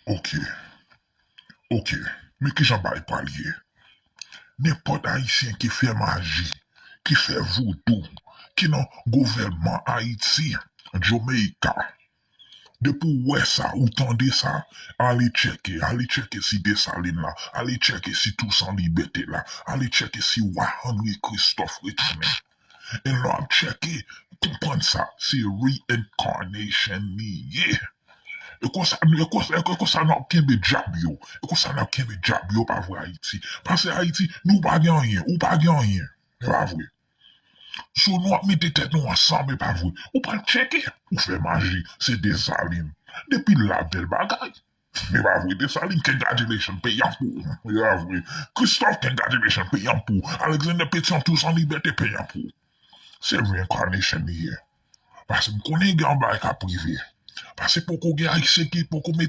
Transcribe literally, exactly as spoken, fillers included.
Ok. Ok. Men kijan bagay pral ye? Nenpòt Ayisyen ki fè maji, ki fè voudou, ki nan gouvènman Ayiti, Jamaica, depi w wè sa, ou tande sa, ale tcheke, ale tcheke si Desalin la, ale tcheke si Tousan Libète la, ale tcheke si Wa Henri Christophe retounen. E lè w ap tcheke, konprann sa, se reincarnation li ye. E konsa, e konsa, e konsa n ap kenbe dyab yo. E konsa n ap kenbe dyab yo, pa vre, Ayiti. Paske Ayiti, nou pa gen anyen, ou pa gen anyen. E pa vre. So nou ap mete tèt nou ansanm, e pa vre. Ou pral tcheke, ou fè maji, se Desalin. Depi la, bèl bagay. E pa vre, Desalin, congratulation, peyi an pou ou. E pa vre. Christophe, congratulation, peyi an pou ou. Alexander Pétion, Tousan Libète, peyi an pou ou. Se reincarnation li ye. Paske m konnen gen yon bagay k ap rive. Paske poko gen Ayisyen ki poko met